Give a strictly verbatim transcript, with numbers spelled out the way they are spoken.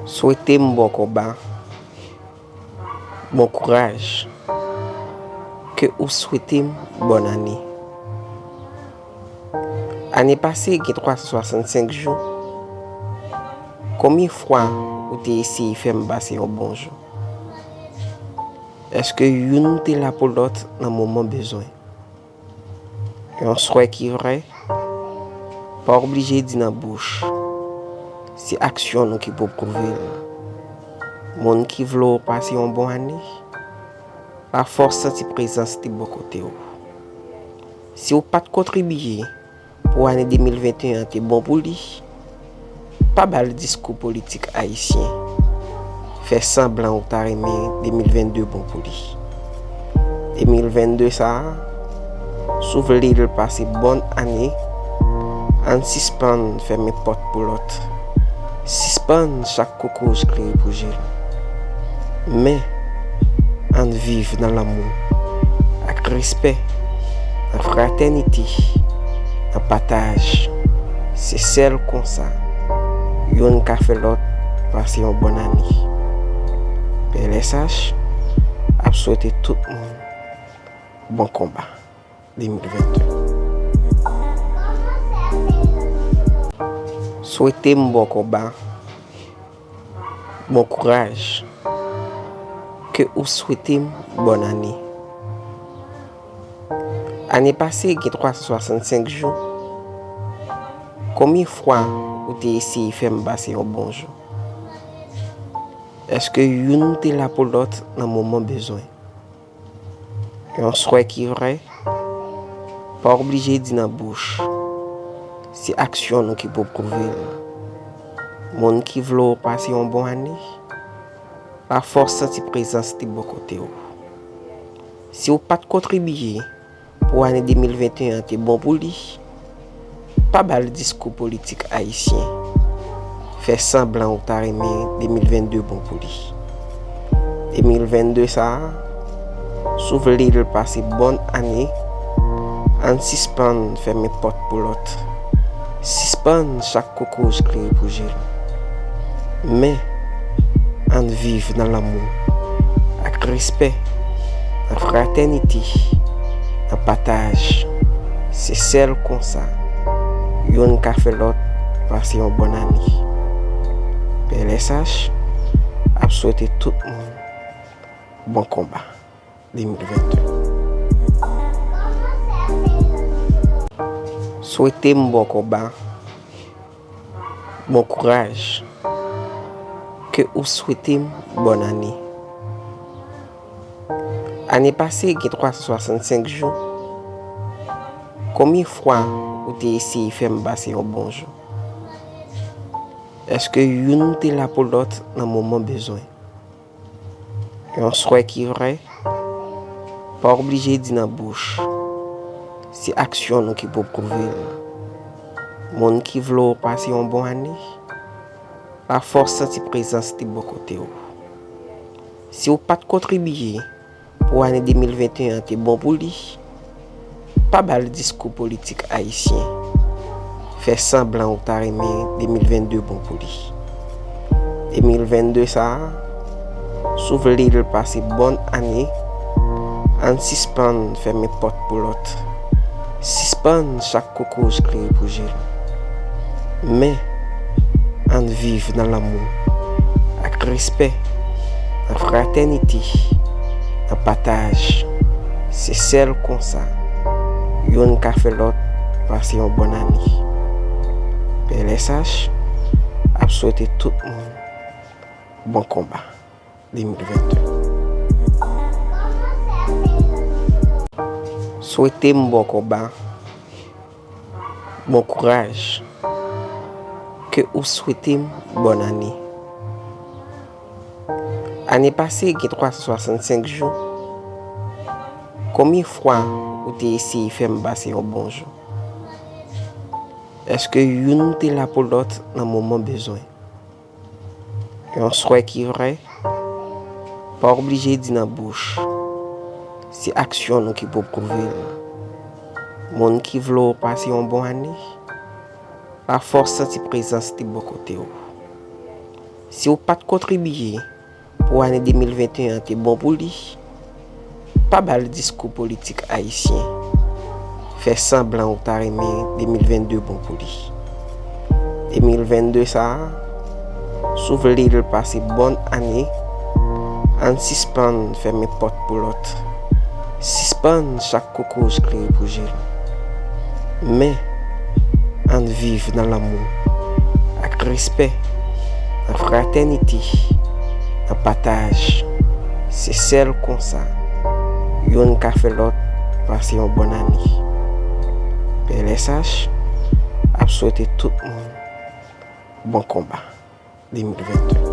Swete m bon konba, bon kouraj. Ke ou swete m bòn ane. Ane pase gen twa san swasannsenk jou. Konbyen fwa ou te eseye fè m pase yon bon jou? Èske youn te la pou lòt nan moman bezwen? Yon swè ki vrè, pa oblije di nan bouch. Se aksyon nou ki pou pwouve l. Moun ki vle w pase yon bon ane, lafòs santi prezans li bò kote w. Si w pa t kontribiye pou ane de mil venteyen an te bon pou li, pa ba l diskou politik ayisyen. Fè sanblan ou ta renmen de mil vennde bon pou li. De mil vennde sa a, si w vle l pase bòn ane, ann sispann fèmen pòt pou lòt. Sispann chak kokoch kriye pou je l. Men, ann viv nan lanmou ak respè, nan fratènite, nan pataj. Se sèl konsa youn ka fè lòt pase yon bòn ane. P L S H ap swete tout moun bon konba de mil vennde. Swete m bon konba, bon kouraj. Ke ou swete m bòn ane. Ane pase gen twa san swasannsenk jou. Konbyen fwa ou te eseye fè m pase yon bon jou? Èske youn te la pou lòt nan moman bezwen? Yon swè ki vrè, pa oblije di nan bouch. Se aksyon nou ki pou pwouve l. Moun ki vle w pase yon bon ane, lafòs santi prezans li bò kote w. Si w pa t kontribiye pou ane de mil venteyen an te bon pou li, pa ba l diskou politik ayisyen. Fè sanblan ou ta renmen de mil vennde bon pou li. De mil vennde sa a, si w vle l pase bòn ane, ann sispann fèmen pòt pou lòt. Sispann chak kokoch kriye pou je l. Men, ann viv nan lanmou ak respè, nan fratènite, nan pataj. Se sèl konsa youn ka fè lòt pase yon bòn ane. P L S H ap swete tout moun bon konba de mil vennde. Swete m bon konba, bon kouraj. Ke ou swete m bòn ane. Ane pase gen twa san swasannsenk jou. Konbyen fwa ou te eseye fè m pase yon bon jou? Èske youn te la pou lòt nan moman bezwen? Yon swè ki vrè, pa oblije di nan bouch. Se aksyon nou ki pou pwouve l. Moun ki vle w pase yon bon ane, lafòs santi prezans li bò kote w. Si w pa t kontribiye pou ane de mil venteyen an te bon pou li, pa ba l diskou politik ayisyen. Fè sanblan ou ta renmen de mil vennde bon pou li. De mil vennde sa a, si w vle l pase bòn ane, ann sispann fèmen pòt pou lòt. Sispann chak kokoch kriye pou je l. Men, ann viv nan lanmou ak respè, nan fratènite, nan pataj. Se sèl konsa youn ka fè lòt pase yon bòn ane. P L S H ap swete tout moun bon konba de mil vennde. Swete m bon konba, bon kouraj. Ke ou swete m bòn ane. Ane pase gen twa san swasannsenk jou. Konbyen fwa ou te eseye fè m pase yon bon jou? Èske youn te la pou lòt nan moman bezwen? Yon swè ki vrè, pa oblije di nan bouch. Se aksyon nou ki pou pwouve l. Moun ki vle w pase yon bon ane, lafòs santi prezans li bò kote w. Si w pa t kontribiye pou ane de mil venteyen an te bon pou li, pa ba l diskou politik ayisyen. Fè sanblan ou ta renmen de mil vennde bon pou li. De mil vennde sa a, si w vle l pase bòn ane, ann sispann fèmen pòt pou lòt. Sispann chak kokoch klere pou je l. Men, ann viv nan lanmou ak respè, nan fratènite, nan pataj. Se sèl konsa youn ka fè lòt pase yon bòn ane. P L S H ap swete tout moun bon konba de mil vennde.